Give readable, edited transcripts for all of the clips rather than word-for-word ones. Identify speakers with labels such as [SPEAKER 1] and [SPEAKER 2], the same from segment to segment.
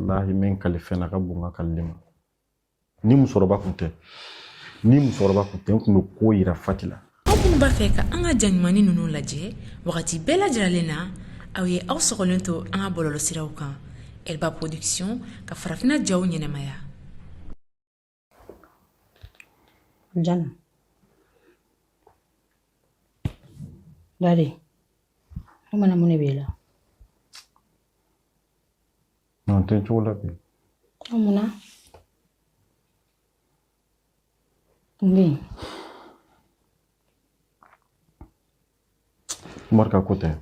[SPEAKER 1] Walahi n bɛ n kali fɛn na ka bon n ka kalili ma. Ni musokɔrɔba kun tɛ, ni musokɔrɔba kun tɛ, n kun bɛ ko yira Fati la.
[SPEAKER 2] Aw minnu b'a fɛ ka an ka ja ɲumannin ninnu lajɛ wagati bɛɛ lajɛlen na, aw ye aw sɔgɔlen to an ka bɔlɔlɔsiraw kan, Elba Production ka farafinna jaw ɲɛnamaya.
[SPEAKER 3] Jana. Dadi, o mana mun de b'e la?
[SPEAKER 1] Non, n tɛ n cogo la bi.
[SPEAKER 3] Mun na? Mun bɛ yen?
[SPEAKER 1] Umaru ka ko tɛ.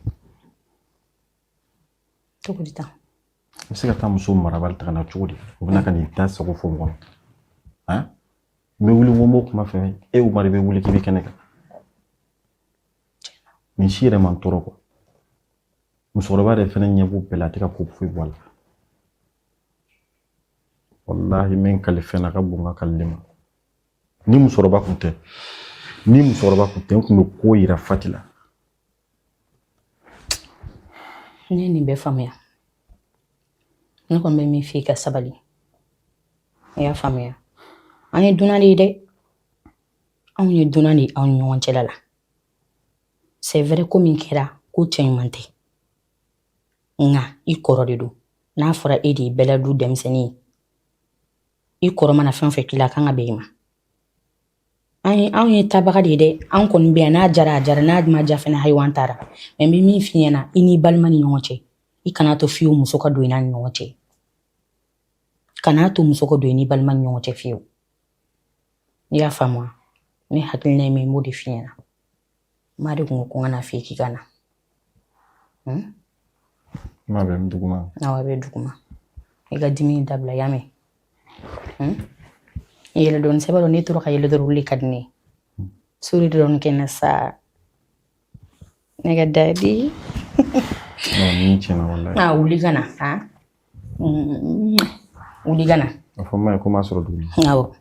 [SPEAKER 3] Cogo di tan?
[SPEAKER 1] I bɛ se ka taa muso marabali ta ka na cogo di? O bɛna ka n'i da sago fɔ mɔgɔ ma. Han? N bɛ wuli n ko n b'o kuma fɛ e Umaru bɛ wuli k'i bɛ kɛnɛ kan. Nin si yɛrɛ ma n tɔɔrɔ quoi. Musokɔrɔba yɛrɛ fɛnɛ ɲɛ b'o bɛɛ la, a tɛ ka ko foyi bɔ a la. Walahi n bɛ n kali fɛn na ka bon n ka kalili ma. Ni musokɔrɔba kun tɛ, ni musokɔrɔba kun tɛ, n kun bɛ ko yira Fati la.
[SPEAKER 3] Ne ye nin bɛɛ faamuya. Ne kɔni bɛ min f'i ye ka sabali. I y'a faamuya. An ye dunan de ye dɛ. Anw ye dunan de ye aw ni ɲɔgɔn cɛla la. C'est vrai ko min kɛra ko cɛ ɲuman tɛ. Nka i kɔrɔ de don. N'a fɔra e de ye bɛɛ la du denmisɛnnin ye. I kɔrɔ mana fɛn o fɛn k'i la a kan ka bɛn i ma. Anw ye taabaga de ye dɛ. An kɔni bɛ yan, n'a jara a jara, n'a ma ja fɛnɛ hayiwa an taara. Mais n bɛ min f'i ɲɛna, i n'i balima ni ɲɔgɔn cɛ, i kana to fiyewu muso ka don i n'a ni ɲɔgɔn cɛ. Kana to muso ka don i n'i balima ni ɲɔgɔn cɛ fiyewu. I y'a faamu wa? Ne hakilina ye min ye, n b'o de f'i ɲɛna. Maa de kun ko ko n ka n'a f'i ye k'i ka na.
[SPEAKER 1] Ma bɛ duguma.
[SPEAKER 3] Awɔ, a bɛ duguma. I ka dimi dabila, i y'a mɛn? I yɛlɛ dɔɔni, sɛbɛ dɔn, n'i tora ka yɛlɛ dɔrɔn, olu de ka di ne ye. Sourire dɔɔni kɛ n na sa. Ne ka dadi.
[SPEAKER 1] Non, ni tiɲɛna walahi.
[SPEAKER 3] Ah, wuli ka na. Han? Wuli ka na.
[SPEAKER 1] A fɔ n ma ye ko n b'a sɔrɔ duguma.
[SPEAKER 3] Awɔ.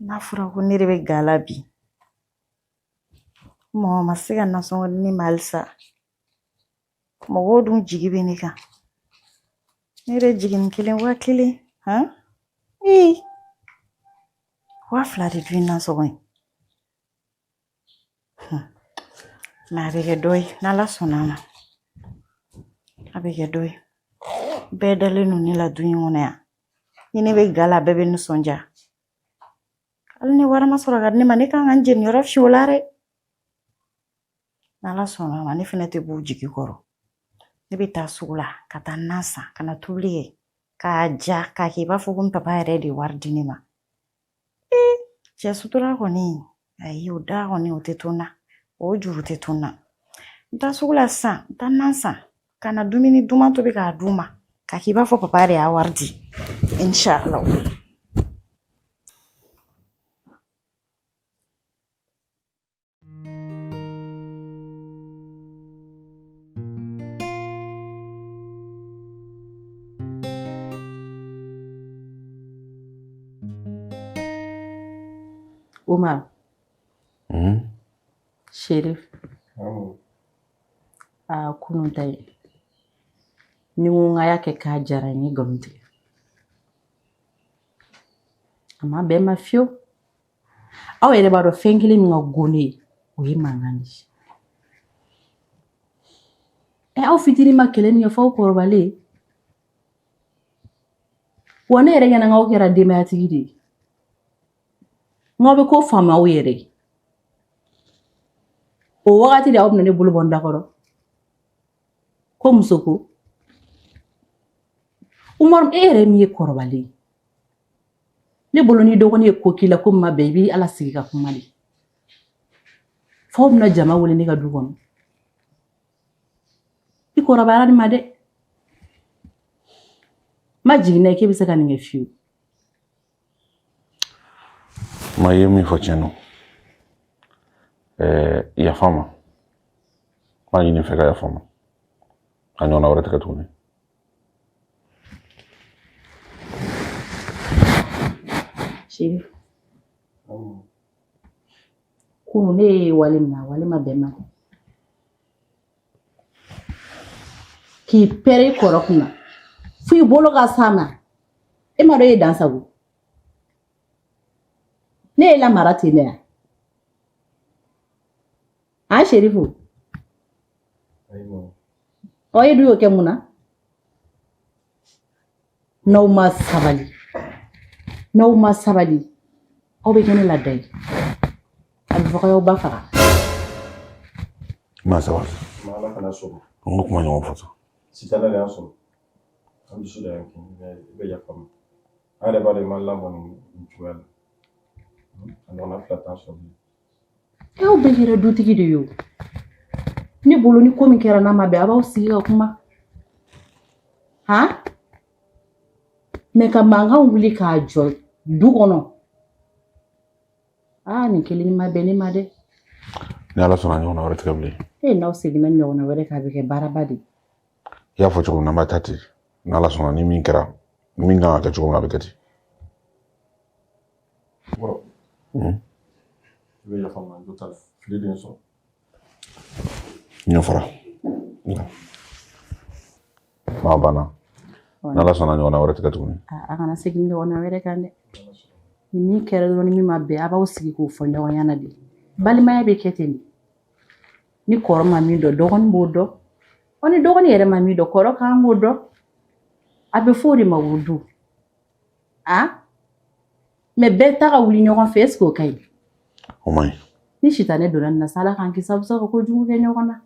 [SPEAKER 4] N'a fɔra ko ne de bɛ ga la bi, mɔgɔ ma se ka nasɔngɔ di ne ma halisa. Mɔgɔw dun jigi bɛ ne kan. Ne yɛrɛ jiginni kelen 1000, han? Ee, 2000 de dun ye nasɔngɔ ye. Mais a bɛ kɛ dɔ ye, n'Ala sɔnna a ma. A bɛ kɛ dɔ ye. Bɛɛ dalen don ne la du in kɔnɔ yan. Ni ne bɛ ga la, bɛɛ bɛ nisɔndiya. Hali ni wari ma sɔrɔ ka di ne ma, ne kan ka n jeniyɔrɔ fin o la dɛ. N'Ala sɔnna a ma, ne fɛnɛ tɛ b'u jigi kɔrɔ. Ne bɛ taa sugu la ka taa nan san, ka na tobili kɛ, k'a ja, k'a kɛ i b'a fɔ ko n papa yɛrɛ de ye wari di ne ma. Ee, cɛ sutura kɔni, ayi, o da kɔni o tɛ to n na. O juru tɛ to n na. N taa sugu la sisan, n taa nan san, ka na dumuni duman tobi k'a d'u ma, k'a k'i b'a fɔ papa de y'a wari di. Inshallah.
[SPEAKER 5] Umar. Sherif. Aa kunun ta ye. Ni n ko n y'a kɛ k'a diyara n ye nkalon tigɛ. A ma bɛn n ma fiyewu. Aw yɛrɛ b'a dɔn fɛn kelen min ka go ne ye, o ye mankan de ye. Ɛ aw fitinin ma kɛlɛ min kɛ f'aw kɔrɔbalen. Wa ne yɛrɛ ɲɛna k'aw kɛra denbayatigi de ye. N'aw bɛ ko faamu aw yɛrɛ ye. O wagati de aw bɛna ne bolo bɔ n da kɔrɔ. Ko muso ko. Umaru e yɛrɛ min ye kɔrɔbalen ye. Ne bolo n'i dɔgɔnin ye ko k'i la ko min ma bɛn, i b'i ala sigi ka kuma de. F'aw bɛna jama wele ne ka du kɔnɔ. I kɔrɔbayara nin ma dɛ. N ma jigin n'a ye k'e bɛ se ka nin kɛ fiyewu.
[SPEAKER 6] Ma i ye min fɔ tiɲɛ don. Yafa n ma. N b'a ɲini i fɛ ka yafa n ma. A ɲɔgɔnna wɛrɛ tɛ kɛ tuguni.
[SPEAKER 5] Sherif. Kunu ne ye wale min na, wale ma bɛn n ma dɛ. K'i pɛrɛn i kɔrɔ kunna fo i bolo ka s'a ma, e m'a dɔn e ye dan sago. Ne ye lamara ten de yan. An Sherifu. Ɔ e dun y'o kɛ mun na? N'aw ma sabali, n'aw ma sabali, aw bɛ kɛ ne la da ye. A bɛ fɔ k'aw y'aw ba faga.
[SPEAKER 6] Ma sabali.
[SPEAKER 1] Ma ala kana sɔrɔ.
[SPEAKER 6] An ka kuma ɲɔgɔn fɔ sa.
[SPEAKER 1] Sitanɛ de y'an sɔrɔ. An dusu de y'an kin, i bɛ yafa n ma. An yɛrɛ b'a dɔn i m'an lamɔ nin cogoya la. A ɲɔgɔnna fila t'an sɔrɔ bilen.
[SPEAKER 5] Aw bɛɛ kɛra dutigi de ye o. Ne bolo ni ko min kɛra n'a ma bɛn, a b'aw sigi ka kuma. Han? Mɛ ka mankan wuli k'a jɔ du kɔnɔ. Aa nin kelen ma bɛn ne ma dɛ.
[SPEAKER 6] Ni Ala sɔnna a ɲɔgɔnna wɛrɛ tɛ kɛ bilen.
[SPEAKER 5] E n'aw seginna ɲɔgɔnna wɛrɛ kan, a bɛ kɛ baaraba de ye.
[SPEAKER 6] I y'a fɔ cogo min na, an b'a ta ten. N'Ala sɔnna ni min kɛra, min kan ka kɛ cogo min na, a bɛ kɛ ten.
[SPEAKER 1] I bɛ yafa n ma, jo t'a la. Fili de ye n sɔrɔ.
[SPEAKER 6] Ɲɔ fara. Maa banna. N'Ala sɔnna ɲɔgɔnna wɛrɛ tɛ kɛ tuguni.
[SPEAKER 5] A kana segin ɲɔgɔnna wɛrɛ kan dɛ. Ni min kɛra dɔrɔn ni min ma bɛn, a b'aw sigi k'o fɔ ɲɔgɔn ɲɛna de. Balimaya bɛ kɛ ten de. Ni kɔrɔ ma min dɔn, dɔgɔnin b'o dɔn. Ɔ ni dɔgɔnin yɛrɛ ma min dɔn, kɔrɔ kan k'o dɔn. A bɛ fɔ o de ma ko du. A mɛ bɛɛ ta ka wuli ɲɔgɔn fɛ, est-ce que o ka ɲi?
[SPEAKER 6] O man ɲi.
[SPEAKER 5] Ni sitanɛ donna nin na sa, Ala k'an kisi, a bɛ se ka kojugu kɛ ɲɔgɔn na.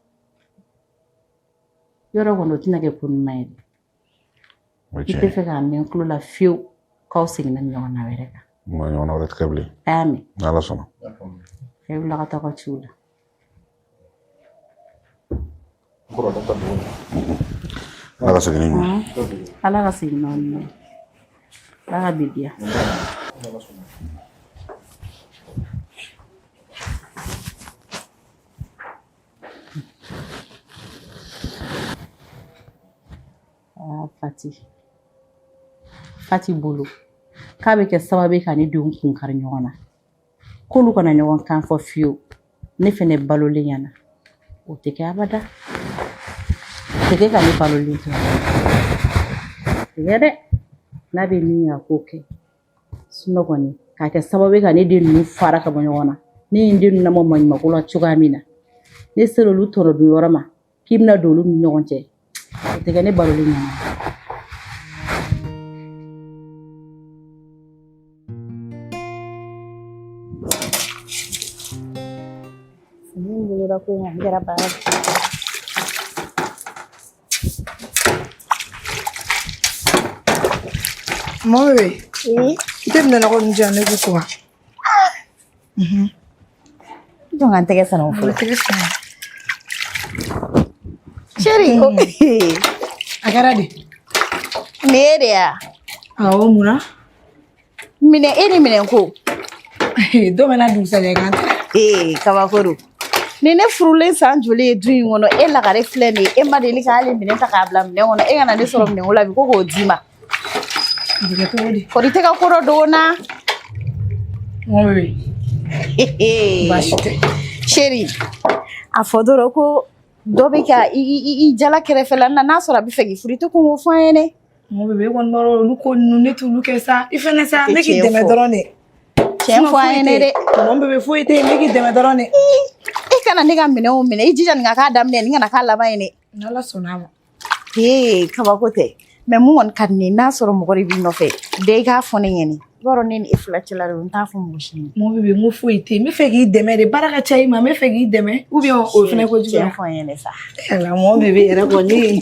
[SPEAKER 5] Yɔrɔ kɔni o tɛna kɛ ko ɲuman ye dɛ.
[SPEAKER 6] O ye
[SPEAKER 5] I
[SPEAKER 6] tiɲɛ
[SPEAKER 5] tɛ
[SPEAKER 6] ye.
[SPEAKER 5] fɛ k'a mɛn tulo la fiyewu k'aw seginna ɲɔgɔnna wɛrɛ kan.
[SPEAKER 6] Ma ɲɔgɔnna wɛrɛ tɛ kɛ bilen.
[SPEAKER 5] A y'a mɛn.
[SPEAKER 6] N'Ala sɔnna.
[SPEAKER 5] A ye wuli ka taa ka ciw la.
[SPEAKER 6] Ala ka segin ni ɲuman ye.
[SPEAKER 5] Ala ka segin n'aw ɲuman ye. Ala ka bi diya. Aa Fati. Fati bolo k'a bɛ kɛ sababu ye ka ne denw kun kari ɲɔgɔn na. K'olu kana ɲɔgɔn kan fɔ fiyewu. Ne fɛnɛ balolen ɲɛna. O tɛ kɛ abada. O tɛ kɛ ka ne balolen to. O tɛ kɛ dɛ. N'a bɛ min kɛ a k'o kɛ. Sinɔn kɔni k'a kɛ sababu ye ka ne den ninnu fara ka bɔ ɲɔgɔn na. Ne ye n den ninnu lamɔ maɲumako la cogoya min na. Ne sera olu tɔnɔ dun yɔrɔ ma k'i bɛna don olu ni ɲɔgɔn cɛ. O tɛ kɛ ne balolen ɲɛna.
[SPEAKER 4] Min boloda ko in kɛra baara ye.
[SPEAKER 7] Mon bébé, i tɛ minɛnɔgɔ ninnu di yan ne k'u ko wa?
[SPEAKER 4] Jɔn ka n tɛgɛ sanango fɔlɔ.
[SPEAKER 7] Tɛgɛ sanango.
[SPEAKER 4] Chéri.
[SPEAKER 7] A kɛra di?
[SPEAKER 4] Nin ye de ya?
[SPEAKER 7] Awɔ, mun na?
[SPEAKER 4] Minɛ e ni minɛ ko.
[SPEAKER 7] Don bɛ n'a dugusajɛ kan tɛ.
[SPEAKER 4] Ee kabako don. Ni ne furulen san joli ye du in kɔnɔ, e lagare filɛ nin ye, e ma deli k'ale minɛ ta k'a bila minɛn kɔnɔ, e kana ne sɔrɔ minɛnko la bi ko k'o d'i ma.
[SPEAKER 7] Bɛ kɛ cogo di?
[SPEAKER 4] Kɔri tɛ ka ko dɔ dogo n na.
[SPEAKER 7] Mon bébé. Baasi tɛ.
[SPEAKER 4] Chéri, a fɔ dɔrɔn ko dɔ bɛ ka i jala kɛrɛfɛla na, n'a sɔrɔ a bɛ fɛ k'i furu, i tɛ kun k'o fɔ an ye dɛ.
[SPEAKER 7] Mon bébé, e kɔni b'a dɔn olu ko ninnu ne t'olu kɛ sa. I fɛnɛ sa, ne k'i dɛmɛ dɔrɔn de.
[SPEAKER 4] Tiɲɛ fɔ an ɲɛnɛ dɛ.
[SPEAKER 7] Mon bébé, foyi tɛ yen, ne k'i dɛmɛ dɔrɔn de.
[SPEAKER 4] E kana ne ka minɛnw minɛ, i jija nin ka k'a daminɛ, nin kana k'a laban ye dɛ.
[SPEAKER 7] N'Ala sɔnna a ma.
[SPEAKER 4] Ee kabako tɛ. Mɛ mun kɔni ka di ne ye, n'a sɔrɔ mɔgɔ de b'i nɔfɛ, bɛɛ i k'a fɔ ne ɲɛnɛ. I b'a dɔn ne ni e fila cɛla de don, n t'a fɔ mɔgɔ si ye.
[SPEAKER 7] Mon bébé, n ko foyi tɛ yen. N bɛ fɛ k'i dɛmɛ de. Baara ka ca i ma, n bɛ fɛ k'i dɛmɛ. Ou bien o fana ko juguya.
[SPEAKER 4] Tiɲɛ fɔ n ɲɛnɛ sa.
[SPEAKER 7] Ala, mon bébé yɛrɛ kɔni.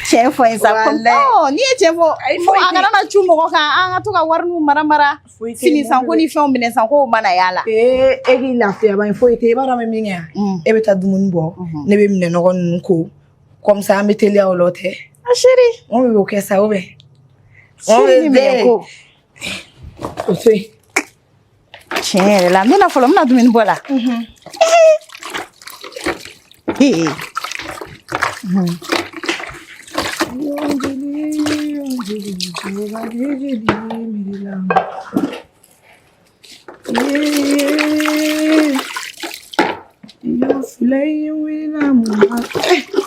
[SPEAKER 4] Tiɲɛ fɔ n ye sa.
[SPEAKER 7] Walayi.
[SPEAKER 4] N'i ye tiɲɛ fɔ,
[SPEAKER 7] Ayi, foyi
[SPEAKER 4] a
[SPEAKER 7] tɛ.
[SPEAKER 4] kana na cu mɔgɔ kan, an ka to ka wariniw mara mara.
[SPEAKER 7] Foyi tɛ.
[SPEAKER 4] Fini sanko ni fɛnw, minɛn sanko mana y'a la.
[SPEAKER 7] Ee, e k'i lafiya ban, foyi tɛ. I b'a dɔn an bɛ min kɛ yan? E bɛ taa dumuni bɔ, ne bɛ minɛnɔgɔ ninnu ko. Comme ça an bɛ teliya o la, o tɛ?
[SPEAKER 4] A chérie.
[SPEAKER 7] Mon bébé, o kɛ sa, ou bien?
[SPEAKER 4] Chérie, ni minɛn ko.
[SPEAKER 7] O to yen.
[SPEAKER 4] Tiɲɛ yɛrɛ la, n bɛna fɔlɔ, n bɛna dumuni bɔ la. Ee.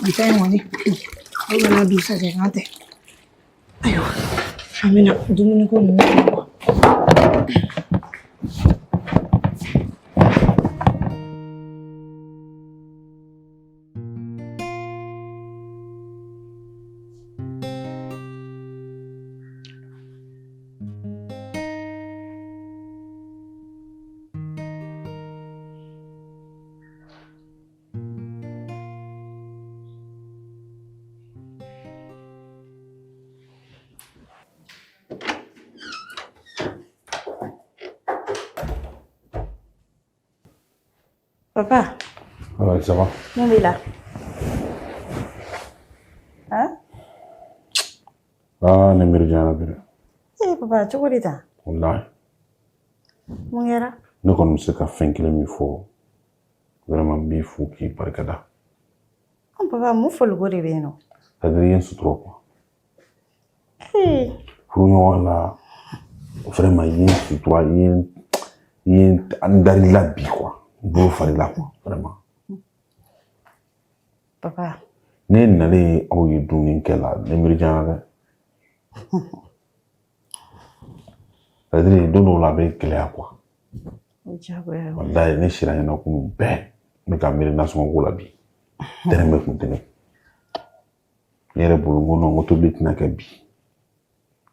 [SPEAKER 7] Bi ta in kɔni, o bɛna dugusajɛ kan tɛ. Ayiwa, an bɛna dumuniko ninnu kɛ.
[SPEAKER 4] Papa,
[SPEAKER 6] Ouais, ça va.
[SPEAKER 4] Mun b'i la? Han?
[SPEAKER 6] Ah, ne miiri janyana bi dɛ.
[SPEAKER 4] Ee papa, cogo di tan?
[SPEAKER 6] Walahi.
[SPEAKER 4] Mun kɛra?
[SPEAKER 6] Ne kɔni bɛ se ka fɛn kelen min fɔ, vraiment n b'i fo k'i barikada.
[SPEAKER 4] An papa, mun foliko de bɛ yen nɔ?
[SPEAKER 6] C'est à dire i ye n sutura quoi.
[SPEAKER 4] Ee.
[SPEAKER 6] Furuɲɔgɔn la, vraiment i ye n sutura, i ye n dar'i la bi quoi. N bolo far'i la quoi, vraiment.
[SPEAKER 4] Papa.
[SPEAKER 6] Ne nalen aw ye dumuni kɛ la, ne miiri janyana dɛ. C'est à dire don dɔw la a bɛ gɛlɛya quoi.
[SPEAKER 4] O diyagoya ye.
[SPEAKER 6] Walayi, ne sira ɲɛna kunun bɛɛ, n bɛ ka miiri nasɔngɔ ko la bi. Dɛrɛmɛ kun tɛ ne kun. Ne yɛrɛ bolo, n ko non, n ko tobili tɛna kɛ bi.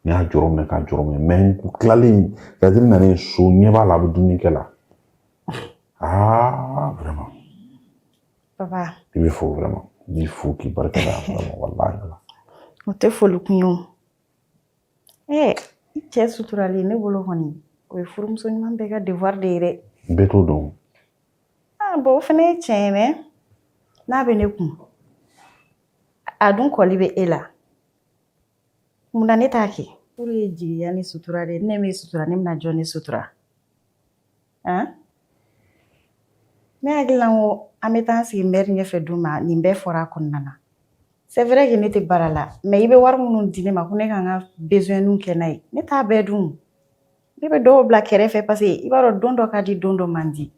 [SPEAKER 6] Ne y'a jɔrɔ minɛ k'a jɔrɔ minɛ, mais n tilalen, c'est à dire n nalen so, ɲɛ b'a la a bɛ dumuni kɛ la. Ah, vraiment.
[SPEAKER 4] Papa.
[SPEAKER 6] I bɛ fo vraiment. N b'i fo k'i barika da vraiment, walahi.
[SPEAKER 4] O tɛ foli kun ye o. Ee, i cɛ suturalen ne bolo kɔni, o ye furumuso ɲuman bɛɛ ka devoir de ye dɛ.
[SPEAKER 6] Bɛɛ t'o dɔn.
[SPEAKER 4] Ah bon, o fana ye tiɲɛ ye, mais n'a bɛ ne kun, a dun kɔli bɛ e la. Munna ne t'a kɛ? Furu ye jigiya ni sutura de ye. Ne m'e sutura, ne bɛna jɔn de sutura? Han? Ne hakili la ko an bɛ taa an sigi maire ɲɛfɛ don ma, nin bɛɛ fɔra a kɔnɔna na. C'est vrai que ne tɛ baara la, mais i bɛ wari minnu di ne ma ko ne ka n ka besoin kɛ n'a ye, ne t'a bɛɛ dun. Ne bɛ dɔw bila kɛrɛfɛ parce que i b'a dɔn don dɔ ka di, don dɔ man di.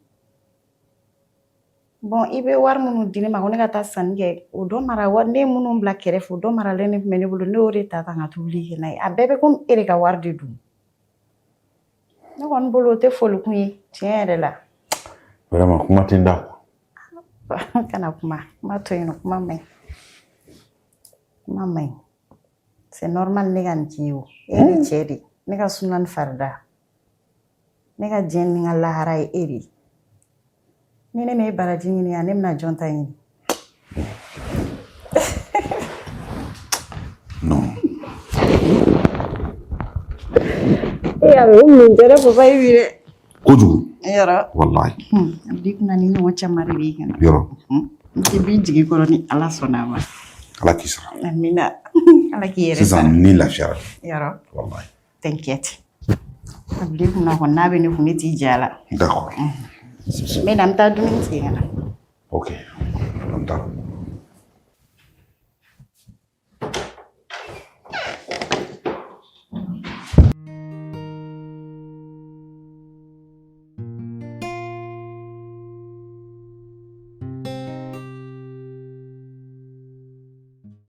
[SPEAKER 4] Bon, i bɛ wari minnu di ne ma ko ne ka taa sanni kɛ, o dɔ mara wari, ne ye minnu bila kɛrɛfɛ, o dɔ maralen de tun bɛ ne bolo, ne y'o de ta ka n ka tobili kɛ n'a ye. A bɛɛ bɛ komi e de ka wari de dun. Ne kɔni bolo, o tɛ foli kun ye tiɲɛ yɛrɛ la.
[SPEAKER 6] Vraiment, kuma tɛ n da quoi.
[SPEAKER 4] Kana kuma, kuma to yen nɔ, kuma man ɲi. Kuma man ɲi. C'est normal ne ka nin k'i ye o. E ye ne cɛ de ye. Ne ka suna ni farida. Ne ka diɲɛ ni n ka lahara ye e de ye. Ni ne m'e baraji ɲini yan, ne bɛna jɔn ta ɲini?
[SPEAKER 6] Non.
[SPEAKER 4] E a bɛ mun jɛrɛ papa ye bi dɛ.
[SPEAKER 6] Kojugu.
[SPEAKER 4] Yɔrɔ.
[SPEAKER 6] Walahi.
[SPEAKER 4] A b'i kunna ni ɲɔgɔn caman de b'i kunna.
[SPEAKER 6] Yɔrɔ.
[SPEAKER 4] N tɛ b'i jigi kɔrɔ ni Ala sɔnna a ma.
[SPEAKER 6] Ala k'i sara.
[SPEAKER 4] Amina. Ala k'i yɛrɛ sara.
[SPEAKER 6] Sisan ni lafiyara.
[SPEAKER 4] Yɔrɔ.
[SPEAKER 6] Walahi.
[SPEAKER 4] T'inquiète. A bil'i kunna kɔni, n'a bɛ ne kun, ne t'i ja la.
[SPEAKER 6] D'accord.
[SPEAKER 4] N bɛ na, n bɛ taa dumuni sigi ka na.
[SPEAKER 6] Ok. Problème t'a la.